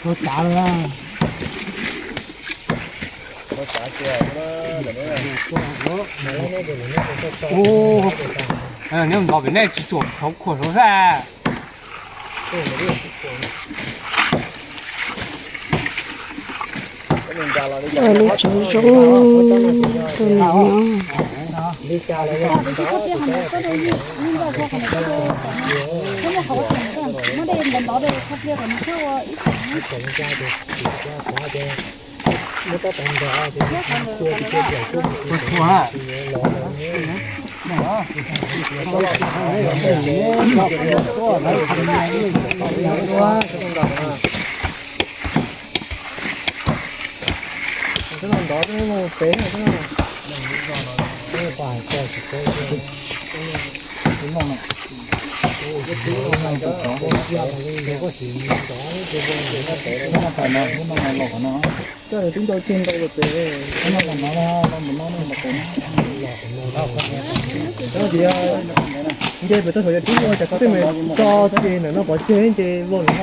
Ua cas lawm? Neb nto pem nej tsis tsuam saud khuam saud xwb. Ua li tsev zoo rau nws nyob. Nce pem toj saum yog tib ua cas koj tej me tso ces ntawm no pov tseg ces vau lawm.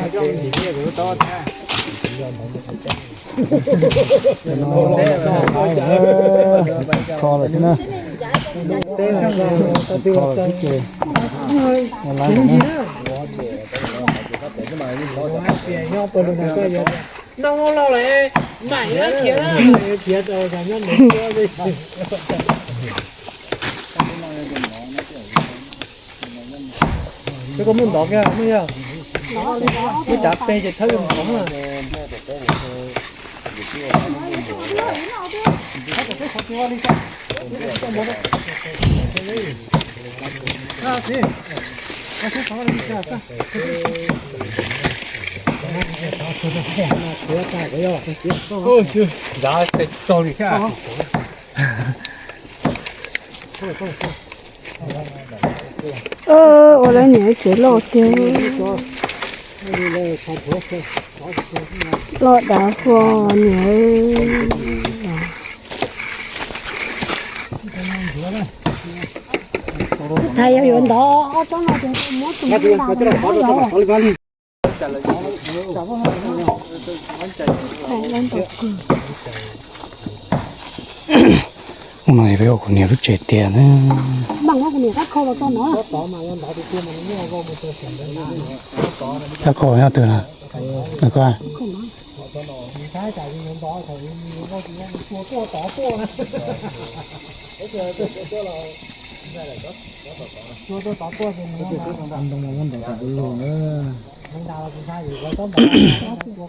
Kho lawm xwb na. Kho lawm xwb ces. Ntoo los lawm, mam khiav khiav khiav. Koj muab ntov kiag, muab yog, muab cav pe ces thawb ntov na. Nrad txog li thiab. Ua lawv niam tsev loj tiag, loj dav hua niam. Txhais yog yuav ntov ob tsob no ces muab tus ntoo lam ntov yom. Hnub no peb ua kuv niam lub tsev tiag na. Koj kho nyob twg na? Koj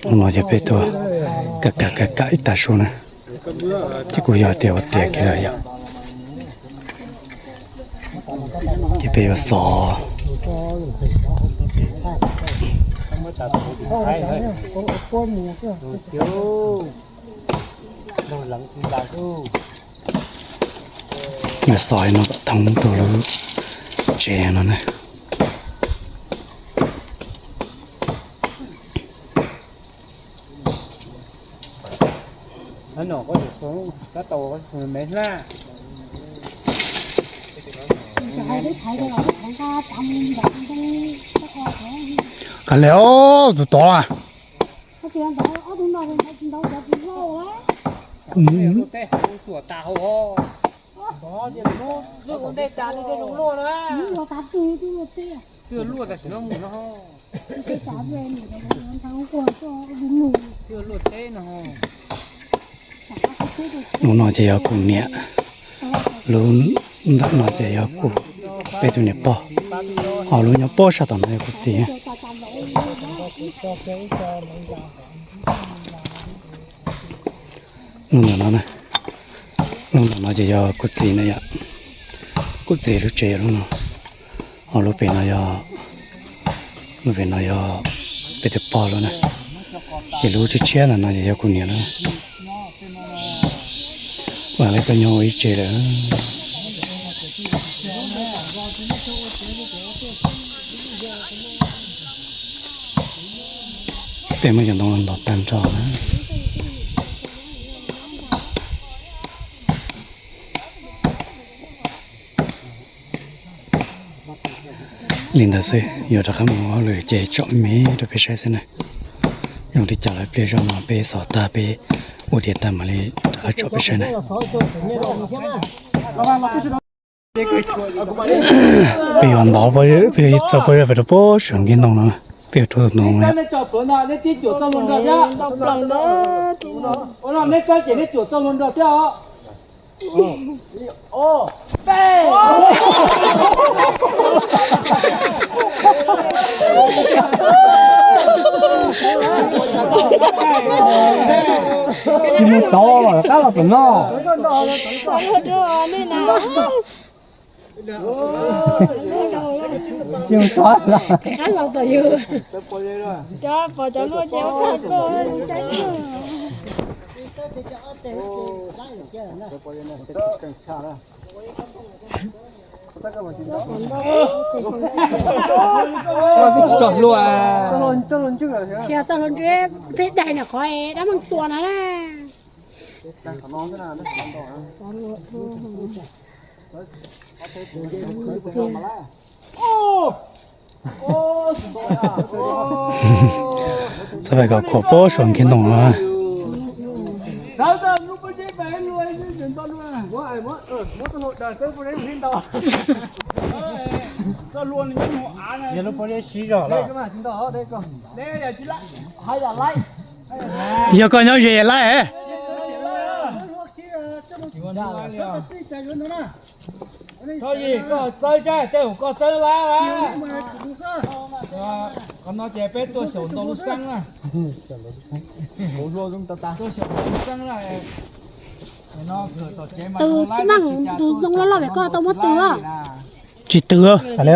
Hnub no ces peb tuaj kam kam kam kam ib tag su na, ces kuj yog tias ua tiav kiag lawm yom. Ces peb yuav xov, yuav xov no kom thoob rau lub tsev no na. Kav liam, tus tod a. Lub no ces yog kuv niam, lub ntawm no ces yog kuv, peb tus niam pog, ho lub nyob pog sab tom no yog kuv txiv. Lub ntawm no, lub ntawm no ces yog kuv txiv na yom, kuv txiv lub tsev yog lub no, ho lub pem no yog, lub pem no yog peb tus pog lub na, ces lub tshiab tshiab ntawm no ces yog kuv niam lub. Ua li tuaj nyob ua ib tsev lawm. Tej muab cov ntoo los ntov tag nrho na. Li ntawd xwb, yuav rov qab mus hauj lwm ces tsom me rau peb saib xwb na. Zoo li cas lawm pliag zog no peb xov tag peb ua tiav tag mam li rov qab tsom peb saib na. Peb yuav ntov, peb yuav txog pob zeb rau pob saum nkev ntoo no, peb yuav rub tus ntoo no. Tsis mus tod los qab los tom no. Tsis mus tod los. Cov pom cov luaj ces ua koj. Tsis txog hlua, tsis txog hlua ntswg, peb daig nram qhov dab meeg tua no na. Txhob pais kom khuam pob saum nkev ntoo no. Yog koj nyob ze laib. Txhob yim, koj txawb thiab, tej zaum koj txawb lab lab. Qhov no ces peb tuaj xyaum ntau lub xeeb na. Tuaj xyaum ntau lub xeeb na. Tus neeg tus ntoo loj loj pem koj tau muab tw los? Tsis tw li.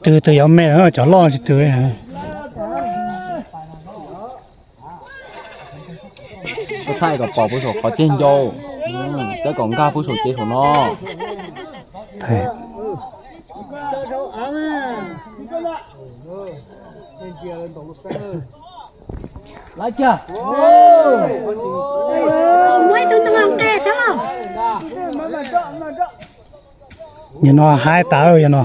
Tw twg yuav me, cov loj tsis tw li. Thaij kom pom puag saum qhov ceg ncau, thaij kom nkag puag saum ces saum no. Muab ib tug ntoo nqes tso. Yog no haib tas yog no.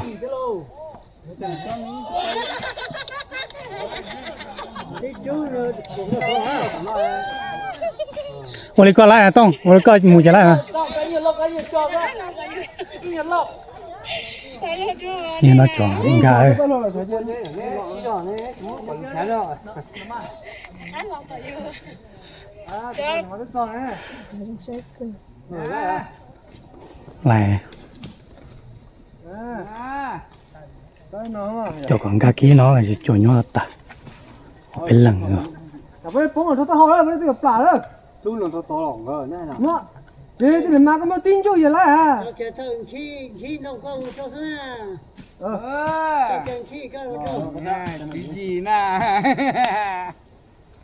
Ua li koj laib Tooj, ua li koj mus ces laib. Yog no cov nkag. Laib. Cov kom nkag kiag no, cov nyuaj tas. Peb leeg.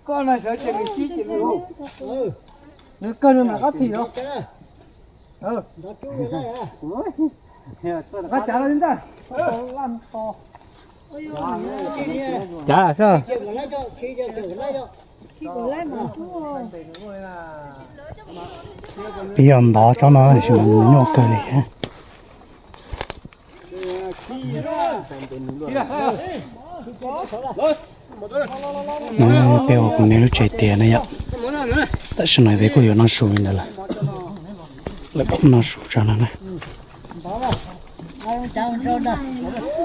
Koj no sawv ces nws sib ces nws kawg nws mam qab thim os. Qab cav los li ntag. Cav sab. Peb yuav ntov tsob no tab sis mas nyuaj kawg li thiab. Peb ua kuv niam lub tsev tiag na yom. Tam sim no peb kuj yuav noj su li ntawd lawm. Lawv kuj noj su tso no na.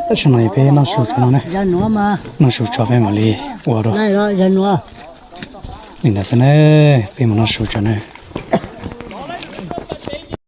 Tam sim no peb noj su tso no na. Noj su tso peb mam li ua dua. Li ntawd xwb na, peb mus noj su tso na.